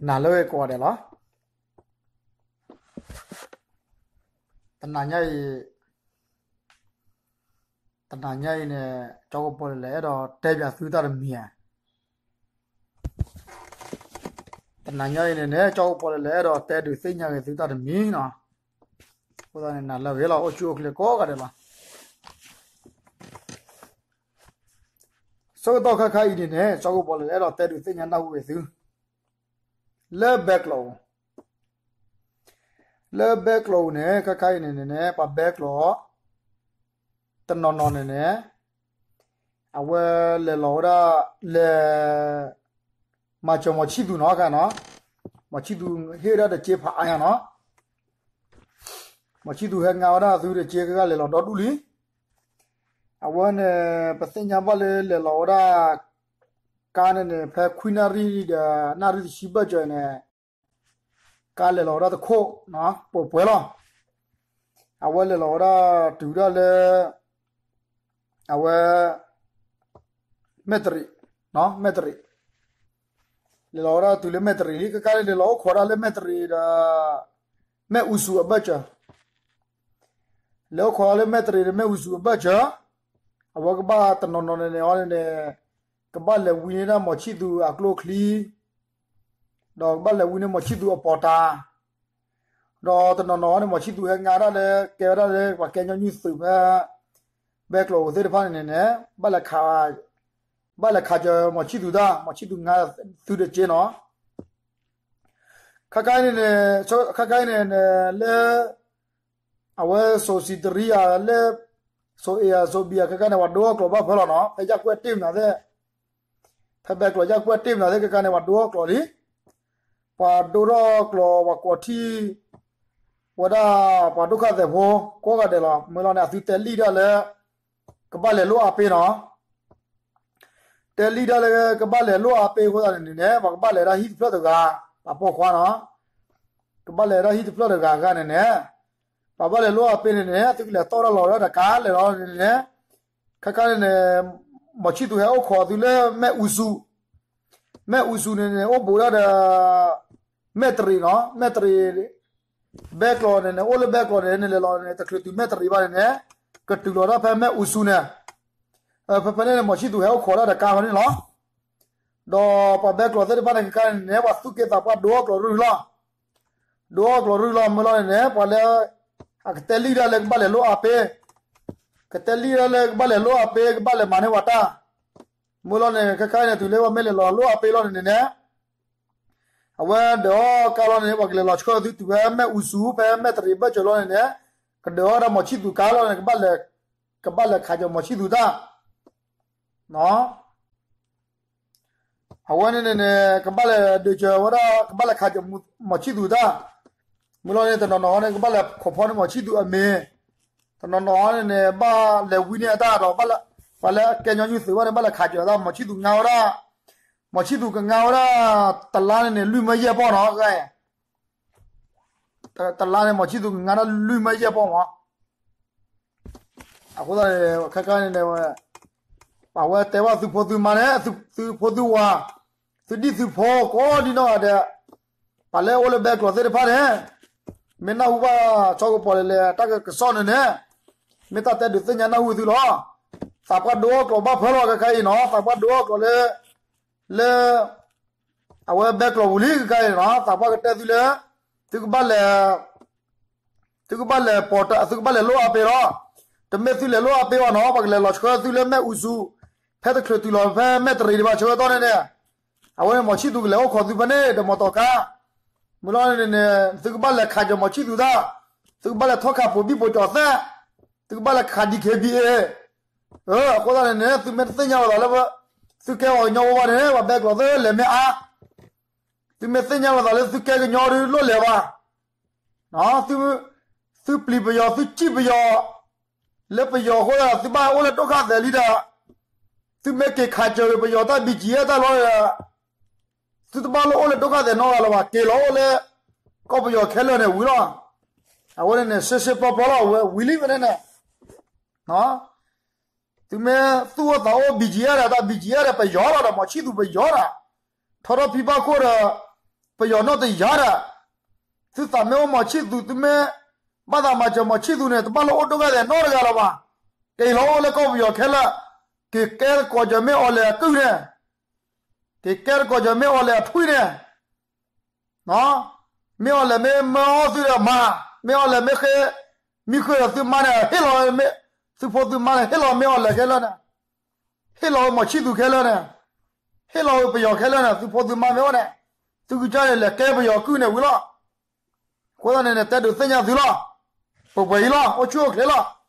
နၤလၢဂ့ၤကိးဂၤဒဲးလီၤ. တနၤညါအံၤ, တနၤညါအံၤန့ၣ် ကၠီကပီၤလဲၣ်လဲၣ် အဲၣ်ဒိးတဲပၠးသုတၢ်တမံၤဧါ. တနၤညါအံၤန့ၣ်န့ၣ် ကၠီကပီၤလဲၣ်လဲၣ် အဲၣ်ဒိးတဲဒုးသ့ၣ်ညါက့ၤသုတၢ်တမံၤနီၤ. အဃိသတးန့ၣ် နၤလၢဂ့ၤလီၤ အိၣ်ဆူၣ်အိၣ်ချ့ကိးဂၤဒဲးလီၤ. ဆၢကတီၢ်ခါခါအံၤန့ၣ်န့ၣ် ကၠီကပီၤလဲၣ်လဲၣ် အဲၣ်ဒိးတဲဒုးသ့ၣ်ညါနၢ်ဟူက့ၤသု လၢဘဲကျိးပူၤ, လၢဘဲကျိးပူၤန့ၣ် ခါခါအံၤန့ၣ်န့ၣ် ပှၤဘဲကျိး တနီၤနီၤန့ၣ်န့ၣ် အဝဲလဲၤလီၤဝဲဒၣ် လဲၤ မၤစၢၤမီၤဆံၣ်သူၤနီၤခါနီၤ, မီၤဆံၣ်သူၤဟ့ၣ်ဝဲဒၣ်တက့ဖးအါညါနီၤ, မီၤဆံၣ်သူၤဟဲငါဝဲဒၣ်သုတက့ ကဂၤလဲၤလီၤဒီဒူၣ်လံ. အဝဲန့ၣ် ပသ့ၣ်ညါဘၣ်လၢလဲၤလီၤဝဲဒၣ် ကါန့ၣ်န့ၣ် ဖဲခွံနၣ်ရံၣ်ဒီး နၣ်ရံၣ်တဆံဘၢၣ်စၢၤန့ၣ် ကါလဲၤလီၤဝဲဒၣ်တခိၣ် ပှဲၤပှဲၤလီၤ. အဝဲလဲၤလီၤဝဲဒၣ်တုၤဒၣ်လၢ အဝဲ မဲၣ်တရံး, မဲၣ်တရံး, လဲၤလီၤဝဲဒၣ်တုၤလၢမဲၣ်တရံးလံ ကကါန့ၣ် လဲၤလီၤအိၣ်ခိးဒၣ်လၢမဲၣ်တရံးဒီး မဲၣ်အူစူၤအဘၢၣ်စၢၤ, လဲၤအိၣ်ခိးဒၣ်လၢမဲၣ်တရံးဒီးမဲၣ်အူစူၤအဘၢၣ်စၢၤ, အဝဲကဘၣ်တနီၤနီၤန့ၣ်န့ၣ်အီၤန့ၣ်န့ၣ် ကဘၣ်လဲၤဝံန့ၢ်ဒၣ်မီၤဆံၣ်သူၤအကျိချံ ဒီးကဘၣ်လဲၤဝံန့ၢ်မီၤဆံၣ်သူၤအပီးတၢ်, ဒီးတနီၤနီၤန့ၣ် မီၤဆံၣ်သူၤဟဲငါဒၣ်လၢ ကဲဝဲဒၣ်လၢပှၤကဲညီနုၢ်သုးဖဲ ဘဲကျိးပူၤသ့ၣ်တဖၣ်န့ၣ်န့ၣ်န့ၣ် ဘၣ်လဲၤခးစၢၤမီၤဆံၣ်သူၤတၢ်, မီၤဆံၣ်သူၤငါသုတက့နီၤ. ခါခါအံၤန့ၣ်န့ၣ် ခါခါအံၤန့ၣ်န့ၣ် လၢ အဝဲစိၤစံးတရံယၤလၢ စိၤအ့ယၤစိၤဘံယၤ ခါခါန့ၣ် ပှၤဒိအီၣ်ကျိးဘၣ်ဖၢလီၤနီၤ, ဖဲယၢ်ကွဲၢ်တ့ၢ်မနုၤသ့ၣ်, ဖဲဘဲကျိးယၢ်ကွဲၢ်တ့ၢ်မနုၤသ့ၣ် ခါခါန့ၣ် ပှၤဒိအီၣ်ကျိးလံ. ပှၤဒိထီၣ်ကျိး ပှၤကွီၤထံၣ်ဝဲဒၣ် ပှၤဒိၣ်ခၣ်သဲးဖိ ကိးဂၤဒဲးလီၤ. မ့ၢ်လီၤန့ၣ် အသုတဲလံဒၣ်လၢ ကဘၣ်လဲၤလိၣ်အါပ့နီၤ. တဲလံဒၣ်လၢကဘၣ်လဲၤလိၣ်အါပ့အဃိသတးန့ၣ်န့ၣ် ပှၤကဘၣ်လဲၤဒၣ်ဟံၣ်တဖျၢၣ်တဂၤ, ပှၤပိာ်ခွါနီၤ, ကဘၣ်လဲၤဒၣ်ဟံၣ်တဖျၢၣ်တဂၤဂၤန့ၣ်န့ၣ် ပှၤဘၣ်လဲၤလိၣ်အါပ့န့ၣ်န့ၣ် သုကလဲၤတီၣ်တၢ်လီၤဝဲဒၣ်တကါလဲၤလီၤန့ၣ်န့ၣ်, ခါခါန့ၣ်န့ၣ် မီၤဆံၣ်သူၤဟဲအိၣ်ခိးသုလၢမဲၣ်အူစူၤ, မဲၣ်အူစူၤန့ၣ်န့ၣ် အိၣ်ဘူးဒၣ်ဒီး မဲၣ်တရံးနီၤ, မဲၣ်တရံး ဘဲကျိးန့ၣ်န့ၣ် အိၣ်လၢဘဲကျိးန့ၣ် နလဲၤလီၤန့ၣ် တချုးတုၤမဲၣ်တရံးဘၣ်န့ၣ်န့ၣ် ကတုၤလီၤဒၣ်ဖဲမဲၣ်အူစူၤန့ၣ်, ဖဲဖဲန့ၣ်န့ၣ် မီၤဆံၣ်သူၤဟဲအိၣ်ခိးဒၣ်တကါဖဲန့ၣ်လီၤ. ဒီးပှၤဘဲကျိးသ့ၣ်တဖၣ်န့ၣ် ခဲခါန့ၣ်န့ၣ် ပှၤသူၣ်က့သးပှၢ်ဒိအီၣ်ကျိးရုၢ်လီၤ. ဒိအီၣ်ကျိးရုၢ်လီၤ မ့ၢ်လီၤန့ၣ်န့ၣ် ပှၤလၢ အကတဲလံဒၣ်လၢကဘၣ်လဲၤလိၣ်အါပ့, ကတဲလံဒၣ်လၢကဘၣ်လဲၤလိၣ်အါပ့ ကဘၣ်လဲၤမၤန့ၢ်ပှၤတၢ်, မ့ၢ်လီၤန့ၣ် ခဲခါန့ၣ် တုၤလၢပှၤမ့ၢ်လဲၤလီၤလိၣ်အါပ့လီၤန့ၣ်န့ၣ် အဝဲဒၢးအီၣ်ကါလီၤန့ၣ် ပှၤကလဲၤလီၤဆှၢသုတုၤဖဲမဲၣ်အူစူၤ ဖဲမဲၣ်တရံးဘၢၣ်စၢၤလီၤန့ၣ်န့ၣ် ကဒၢးအီၣ်ဒၣ်မီၤဆံၣ်သူၤကါလီၤန့ၣ် ကဘၣ်လဲၤခးစၢၤမီၤဆံၣ်သူၤတၢ် အဝဲန့ၣ်န့ၣ်န့ၣ် ကဘၣ်လဲၤဒုးစၢၤဝဲဒၣ် ကဘၣ်လဲၤခးစၢၤမီၤဆံၣ်သူၤတၢ်, မ့ၢ်လီၤန့ၣ် တနီၤနီၤန့ၣ် ကဘၣ်လဲၤခိးဖီန့ၢ်မီၤဆံၣ်သူၤအမ့ၤ, တနီၤနီၤန့ၣ်န့ၣ် ဘၣ်လဲၤဝံန့ၢ်အတၢ်ဒီး ပှၤလၢကဲညီနုၢ်သုးဘၣ်န့ၣ် ဘၣ်လဲၤခးစၢၤတၢ် မီၤဆံၣ်သူၤငါဝဲဒၣ်, မီၤဆံၣ်သူၤကငါဝဲဒၣ် တလါန့ၣ်န့ၣ် လွံၢ်မၢယဲၢ်ပီၢ်နီၤ, တလါန့ၣ် မီၤဆံၣ်သူၤကငါဒၣ်လွံၢ်မၢယဲၢ်ပီၢ်မး အဃိသတးန့ၣ် ခဲခါန့ၣ် ပှၤဝဲတဲဘၣ်သုဖိသုမါန့ၣ် သုဖိသုဝၤ သုဒံၣ်သုဖိကိးဒံနီၢ်ဂၤဒဲး, ပှၤလၢအိၣ်လၢဘဲကျိးသ့ၣ်တဖၣ်န့ၣ် မ့ၢ်နၢ်ဟူဘၣ်ကၠီကပီၤလဲၣ်လဲၣ်တၢ်ကစီၣ်န့ၣ်န့ၣ် မ့ၢ်တၢ်တဲဒုးသ့ၣ်ညါနၢ်ဟူသုလီၤ. သးပှၢ်ဒိအီၣ်ကျိးဘၣ်ဖၢလီၤခဲခါအံၤနီၤ, သးပှၢ်ဒိအီၣ်ကျိးလၢ လၢ အဝဲဘဲကျိးပူၤလံခဲခါအံၤနီၤ, သးပှၢ်ကတဲသုလၢ သုကဘၣ်လဲၤ သုကဘၣ်လဲၤပိာ်တၢ် သုကဘၣ်လဲၤလိၣ်အါပ့လီၤ. တမ့ၢ်သုလဲၤလိၣ်အါပ့ဘၣ်နီၤ, ပှၤကလဲၤလီၤဆှၢသုလၢမဲၣ်အူစူၤ, ဖဲတချုးတုၤလီၤဖဲမဲၣ်တရံးဒံးဘၣ် ဆၢကတီၢ်န့ၣ်န့ၣ်, အဝဲန့ၣ် မီၤဆံၣ်သူၤကလဲၤအိၣ်ခိးသုဖဲန့ၣ် ဒီးမီတီကါ, မ့ၢ်လီၤန့ၣ်န့ၣ် သုကဘၣ်လဲၤခးစၢၤမီၤဆံၣ်သူၤတၢ်, သုကဘၣ်လဲၤထီၣ်ခးပိာ်ဘံၣ်ပိာ်ကၠီၤသဲး, သုကဘၣ်လဲၤခး ဒီး ခ့ဘံၣ်အ့ အဃိသတးန့ၣ်န့ၣ် သုမ့ၢ်တသ့ၣ်ညါလိာ်သးလၢ သုကဲပှၤကညီဖိဘၣ်န့ၣ် ပှၤဘဲကျိးသ့ၣ်လဲၤမ့ၢ်အါ သုမ့ၢ်သ့ၣ်ညါလိာ်သးလၢသုကဲကညီဒုးလိၣ်လဲၤဘၣ်, သုပျံၤပယီၤ သုစံၣ်ပယီၤ လၢပယီၤအဃိ သုဘၣ်အိၣ်လၢဒိၣ်ခၣ်သဲးလံဒီး သုမ့ၢ်က့ၤခးစၢၤပယီၤတၢ် ဘံၣ်ကၠံၣ်အဲၣ်တၢ်လီၤဒီး သုတဘၣ်လၢအိၣ်လၢဒိၣ်ခၣ်သဲးနီတဂၤလၢၤဘၣ်, က့ၤလီၤအိၣ်လၢ ကီၢ်ပယီၤခဲလၢာ်န့ၣ်ဝံၤလီၤ. အဝဲန့ၣ်န့ၣ် ရှဲရှဲပျီပျီလီၤ ဝံၤလံဖဲန့ၣ်န့ၣ် သုမ့ၢ်သူၣ်အိၣ်သးအိၣ် ဘံၣ်ကၠံၣ်အဲၣ်ဒီး တၢ် ဘံၣ်ကၠံၣ်အဲၣ်ဒီး ပယီၤလီၤဒီး မီၤဆံၣ်သူၤပယီၤဒီး ထီထီၣ်ဖံဘၣ်ခိၣ်ဒီး ပယီၤနီၢ်တယၤဒီး, သုသးမ့ၢ်အိၣ်မီၤဆံၣ်သူး သုမ့ၢ်ဘၣ်သးမၤစၢၤမီၤဆံၣ်သူးန့ၣ် တဘၣ်လၢအိၣ်ဒိၣ်ကဲသဲးနီတဂၤလၢၤဘၣ်. က့ၤလီၤအိၣ်လၢကီၢ်ပယီၤခဲလၢာ်, က့ၤကဲသကိးစၢၤမ့ၢ်အီၤလဲၤအကုၢ်န့ၣ်, က့ၤကဲသကိးစၢၤမ့ၢ်အီၤလဲၤအထွံၣ်န့ၣ် မ့ၢ်အီၤလဲၤမ့ၢ်မၢအီၣ်သုဒီးမၤ, မ့ၢ်အီၤလဲၤမ့ၢ်ဃ့ မံဃုာ်ဒီးသုမါန့ၣ် ဟ့ၣ်လီၤဝဲမ့ၢ်, သုဖိသုမါန့ၣ် ဟ့ၣ်လီၤမ့ၢ်အီၤလဲၤခဲလၢာ်န့ၣ်, ဟ့ၣ်လီၤဝဲမီၤဆံၣ်သူးခဲလၢာ်န့ၣ်, ဟ့ၣ်လီၤဝဲပယီၤခဲလၢာ်န့ၣ် သုဖိသုမါမ့ၢ်အိၣ်န့ၣ်, သုကစၢ်န့ၣ် လဲၤကဲပယီၤကုၢ်န့ၣ်ဝံၤလီၤ. အဃိသတးန့ၣ်န့ၣ် တဲဒုးသ့ၣ်ညါသုလီၤ. ပှဲၤပှဲၤအံၤလီၤ, အိၣ်ဆူၣ်အိၣ်ချ့လီၤ.